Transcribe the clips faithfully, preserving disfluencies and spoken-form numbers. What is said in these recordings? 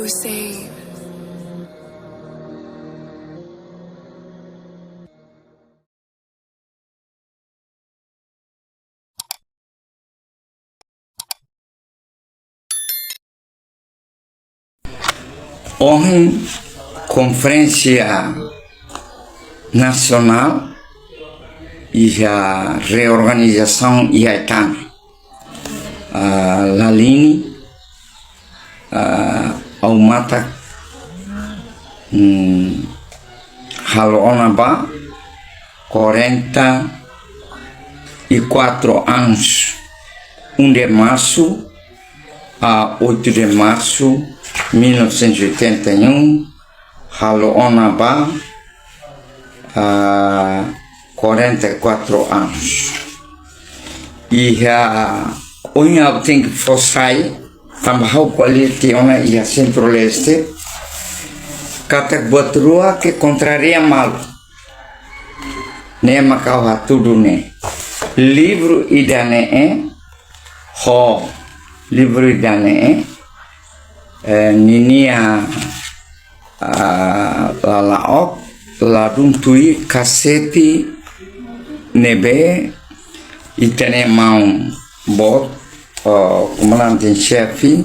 Save. Ohin, Konferénsia Nasionál iha reorganizasaun iha Aitana. Ah, Lalini, ah, au matak, hmm, halo ona ba quarenta e quatro anos, um de março a oito de março mil novecentos e oitenta e um, halo ona ba, ah, quarenta e quatro anos. Iha, ohin ha'u tenke fó sai, tanba ha'u ko'alia tiha ona iha Centro-Leste, katak buat rua ke kontraria malu. Ne'e mak ha'u hatudu ne'e. Livru ida-ne'e, ho, livru ida-ne'e, eh, ninia, ah, lala'ok, ladún tuir kasete ne'ebé ita-nia maun boot, oh, komandante-xefe,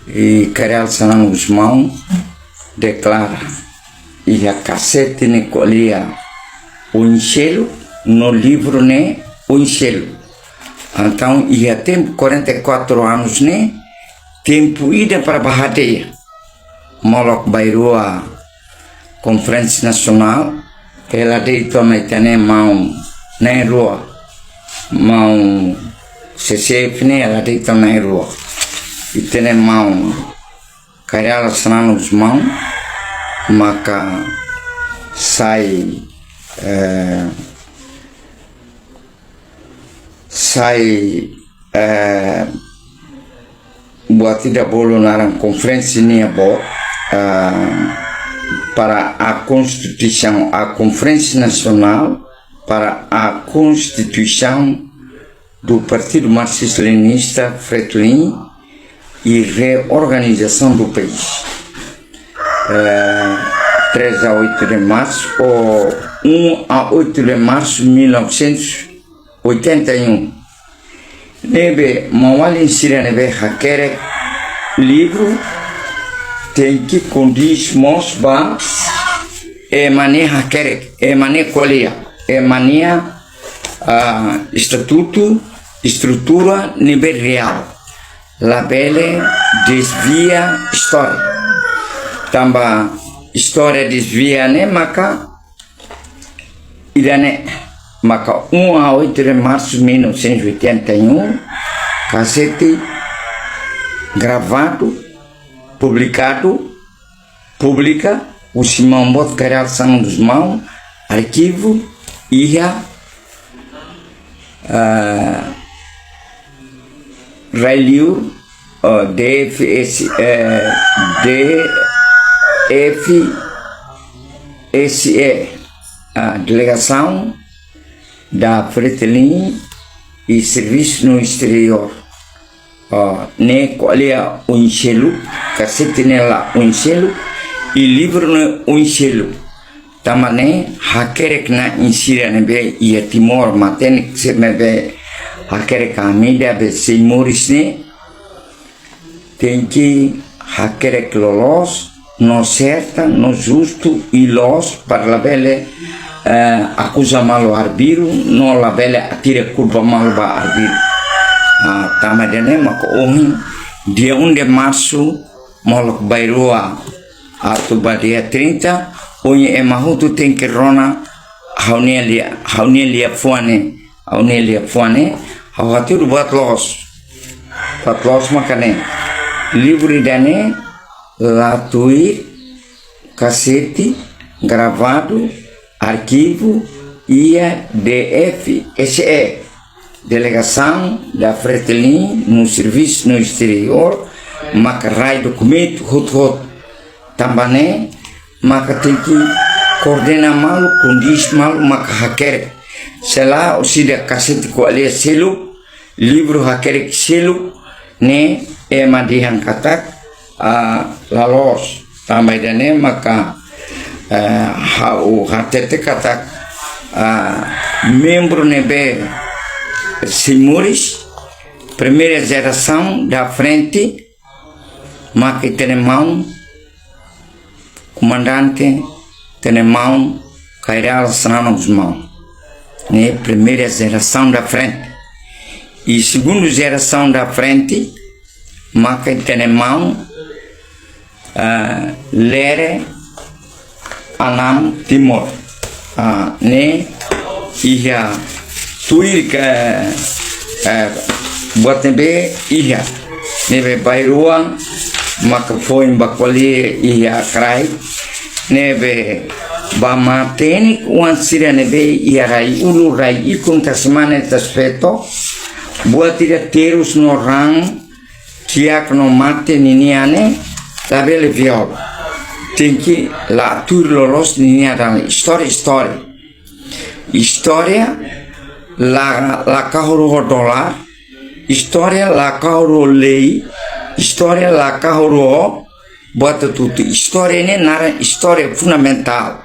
i Kajal Xanana Gusmão deklara, iha kasete ne'e ko'alia oin seluk, no livru ne'e oin seluk. Entaun, iha tempu quarenta e quatro anos ne'e, tempu ida para bá hadeia. Molok bainrua Konferénsia Nasionál, hela de'it ona ita-nia maun na'in-rua, maun C C F ne'e hela de'it ona na'in-rua. Ita-nia maun Kajal Xanana Gusmão maka sai, eh, sai, eh, buat ida bolu naran konferénsia nia boot, eh, para a constituição, a Conferência Nacional para a Constituição do Partido Marxista-Leninista, Fretilin, e reorganização do país. Eh, três a oito de março, ou um a oito de março de mil novecentos e oitenta e um. Ne'ebé maun-alin sira ne'ebé hakerek livru, tenke kondiz mós ba ema ne'e hakerek, ema ne'e ko'alia, ema nia, ah, estatutu, estrutura ne'ebé reál. Labele desvia istória. Tanba istória desvia ne'e maka ida-ne'e, maka um a oito de março de mil novecentos e oitenta e um, kasete gravadu, publikadu, publika husi maun boot Kajal Xanana Gusmão, arkivu iha, ah, rai-li'ur, oh, D F S, eh, D F S E, ah, Delegação da Fretilin e Serviço no Exterior. Oh, ne'e ko'alia oin seluk, kasete ne'e la oin seluk, i livru ne'e oin seluk. Tanba ne'e hakerek na'in sira ne'ebé iha Timor, matenek sira ne'ebé hakerek ami ida be sei moris ne'e, tenke hakerek loloos, no serta, no justu i loos para labele, eh, akuza malu arbiru, no labele atira kulpa malu ba arbiru. Ah, tanba ida-ne'e maka ohin, dia um de março, molok bainrua atu ba dia trinta, ohin ema hotu tenke rona ha'u-nia lia, ha'u-nia liafuan ne'e, ha'u-nia liafuan ne'e, ha'u hatudu buat loos. Buat loos maka ne'e. Livru ida-ne'e la tuir kasete gravadu, arkivu iha D F S E, Delegação da Fretilin no Serviço no Exterior, maka rai dokumentu hotu-hotu. Tanba ne'e maka tenke koordena malu, kondiz malu maka hakerek. Se lae, orsida kasete ko'alia seluk, livru hakerek seluk, ne'e ema dehan katak ah, la loos. Tanba ida-ne'e maka, eh, ha'u hatete katak, ah, membru ne'ebé sei moris, primeira jerasaun da frente, maka ita-nia maun, komandante, ita-nia maun Kay Rala Xanana Gusmão. Ne'e primeira jerasaun da frente. I segundu jerasaun da frente, maka ita-nia maun, ah, Lere Anam Timor. Ah, ne'e iha tuir ka, eh, buat ne'ebé iha. Ne'ebé bainrua maka foin ba ko'alia iha kraik. Ne'ebé ba matenek-oan sira ne'ebé iha rai-ulun, rai-ikun, tasi mane, tasi feto. Buat ida terus no raan, kiak no mate ninian ne'e labele viola. Tenke la tuir loloos ninia dalan istória, istória. Istória la, la kahur ho dolar. Istória la kahur ho lei. Istória la kahur ho buat hotu-hotu. Istória ne'e naran istória fundamentál.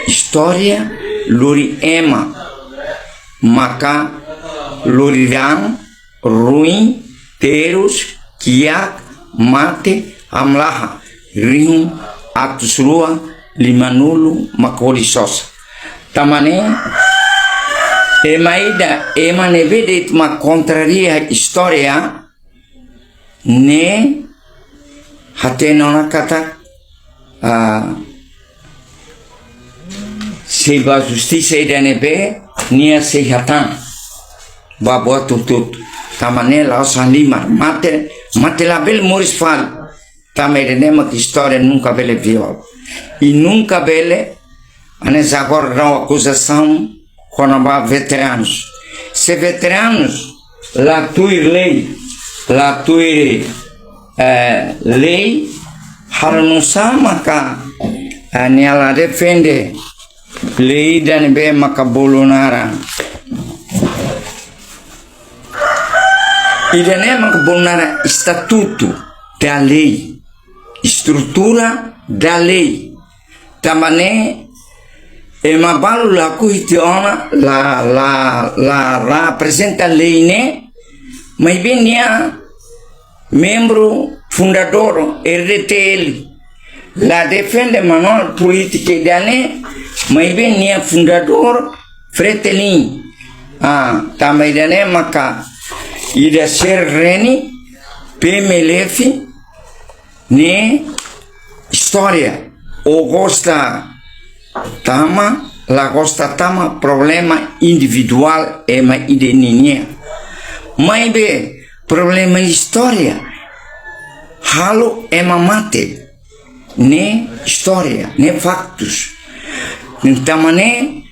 Istória lori ema maka lori raan, ruin, terus, kiak, mate, hamlaha, rihun atus rua limanulu mak hodi sosa. Tanba ne'e, ema ida, ema ne'ebé de'it mak kontraria istória, ne'e hatene ona katak, ah, sei ba justisa ida ne'ebé nia sei hatán ba buat hotu-hotu. Tanba ne'e la'ós halimar, mate, mate labele moris fali. Tanba ida-ne'e mak istória nunka bele viola. I nunka bele, hanesan agora dá uma acusação kona-ba veteranus. Se veteranus la tuir lei, la tuir, eh, lei, halo nusá maka, eh, nia la defende lei ida ne'ebé maka bolu naran. Ida-ne'e maka bolu naran estatuto da lei, estrutura da lei. Tanba ne'e, ema balu lakohi tiha ona, la, la, la, la aprezenta lei ne'e, maibé nia membru fundadór R D T L. La defende manuál polítika ida-ne'e, maibé nia fundadór Fretilin. Ah, tanba ida-ne'e maka ida ser reni, P M L F, ne'e istória. Ó gosta tama, la gosta tama, problema individuál ema ida ninian. Maibé problema istória halo ema mate, ne'e istória, ne'e faktus. Entaun, ne'e,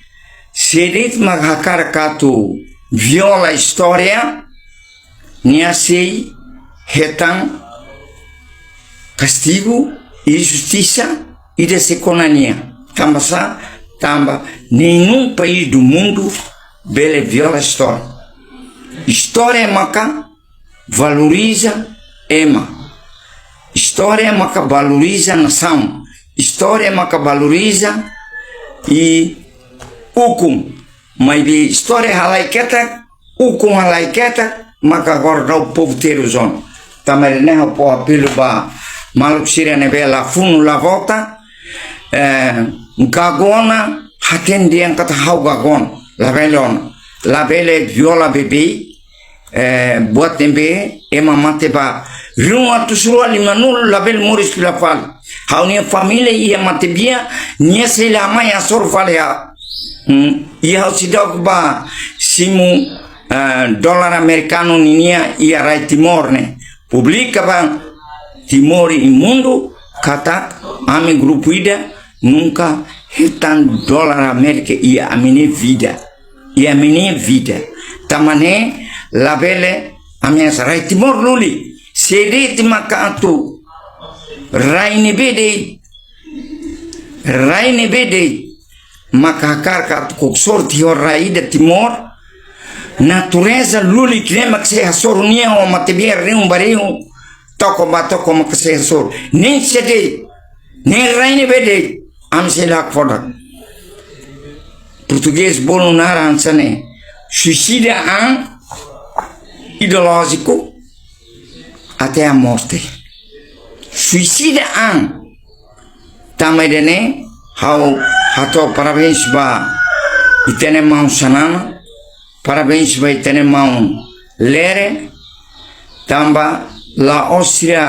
se de'it mak hakarak atu viola istória, nia sei hetan kastigu i justisa ida sei kona nia. Tanba sá? Tanba nenhum país do mundo bele viola istória. Istória maka valoriza ema. Istória maka valoriza nasaun. Istória maka valoriza i ukun. Maibé istória halai ketak, ukun halai ketak, maka agora dau povu terus ona. Tanba ne'e ha'u fó apelu ba maluk sira ne'ebé la funu la vota, eh, gagona, hatene dehan katak ha'u gagona, labele ona, labele viola beibeik, eh, buat ne'ebé ema mate ba rihun atus rua limanulu labele moris fila fali. Ha'u-nia família iha Matebian, nia sei la mai hasoru fali ha'u. Hmm, i ha'u seidauk bá simu, eh, dolar amerikanu ninian iha rai Timor ne'e. Publika ba Timor i mundu katak ami grupu ida nunka hetan dolar Amérika iha ami-nia vida. Iha ami-nia vida. Tanba ne'e labele ami hanesan rai Timor luli. Se de'it maka atu rai ne'ebé de'it, rai ne'ebé de'it maka hakarak atu kok sorte ho rai ida Timor, natureza lulik ne'e mak sei hasoru nia ho Matebian rihun ba rihun, toko ba toko maka sei hasoru. Nein sé de'it, nein rai ne'ebé de'it, ami sei la hakfodak. Portugés bolu naran hanesan ne'e, suisida an ideolójiku até a morte. Suisida an. Tanba ida-ne'e, ha'u hato'o parabéns ba ita-nia maun Xanana, parabéns ba ita-nia maun Lere, tanba la'ós sira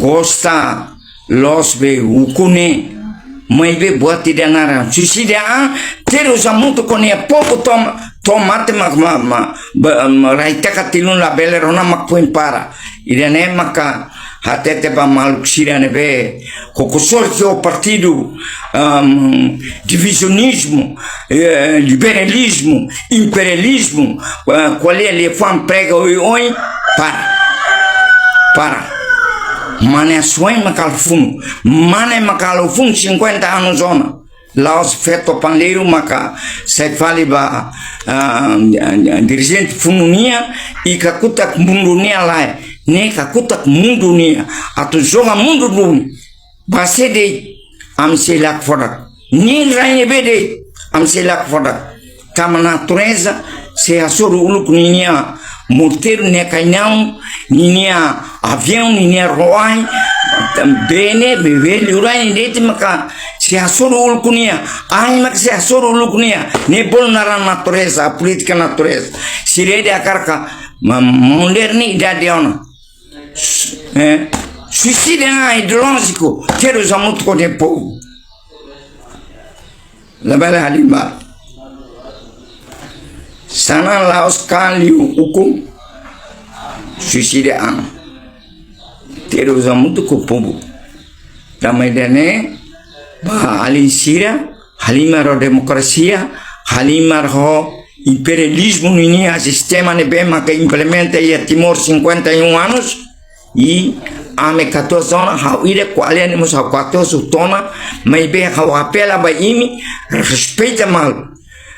gosta loos be ukun ne'e, maibé buat ida naran suisida an, terus hamutuk ho nia povu to'o, to'o mate mak, ma, ma, ba, ma, rai taka tilun labele rona mak foin para. Ida-ne'e maka hatete ba maluk sira ne'ebé koko sorte ho partidu, ahm, divizionizmu, eh, liberalizmu, imperializmu, eh, ko'alia liafuan prega oioin, para. Para. Mane asuwa'in mak halo funu. Mane mak halo funu cinquenta anos ona. La'ós feto panleiru maka sai fali ba, ah, dirijente funu nia, i kakutak mundu nia lae. Ne'e kakutak mundu nia. Atu joga mundu duni. Ba sé de'it, ami sei la hakfodak. Nein rai ne'ebé de'it, ami sei la hakfodak. Tanba natureza sei hasoru uluk ninia morteiru, nia kañaun, ninia aviaun, ninia ro'ai, bee ne'e, bee liurai ne'e de'it maka sei hasoru uluk nia, ahi maka sei hasoru uluk nia, ne'e bolu naran natureza, polítika natureza. Sira ida hakarak, ma, maun Lere nia idade ona. Eh, suisida an ideolójiku, terus hamutuk ho nia povu. Labele halimar. Xanana la'ós kan liu ukun, suisida an. Terus hamutuk ho povu. Tanba ida-ne'e, ba alin sira, halimar ho demokrasia, halimar ho imperializmu ninia sistema ne'ebé maka implementa iha Timor cinquenta e um anos, i ami katuas ona, ha'u ida ko'alia ne'e mós ha'u katuas hotu ona, maibé ha'u apela ba imi, respeita malu,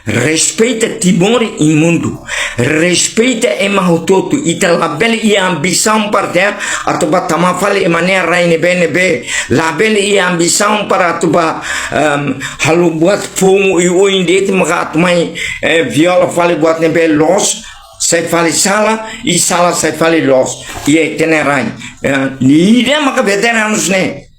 respeita Timor i mundu, respeita ema hotu-hotu, ita labele iha ambisaun para dehan atu ba tama fali ema nia rai ne'ebé-ne'ebé, labele iha ambisaun para atu ba, ehm, halo buat foun i oin de'it maka atu mai, eh, viola fali buat ne'ebé loos, sai fali sala, i sala sai fali loos. I ita-nia rai. Eh, ida maka veteranus ne'e.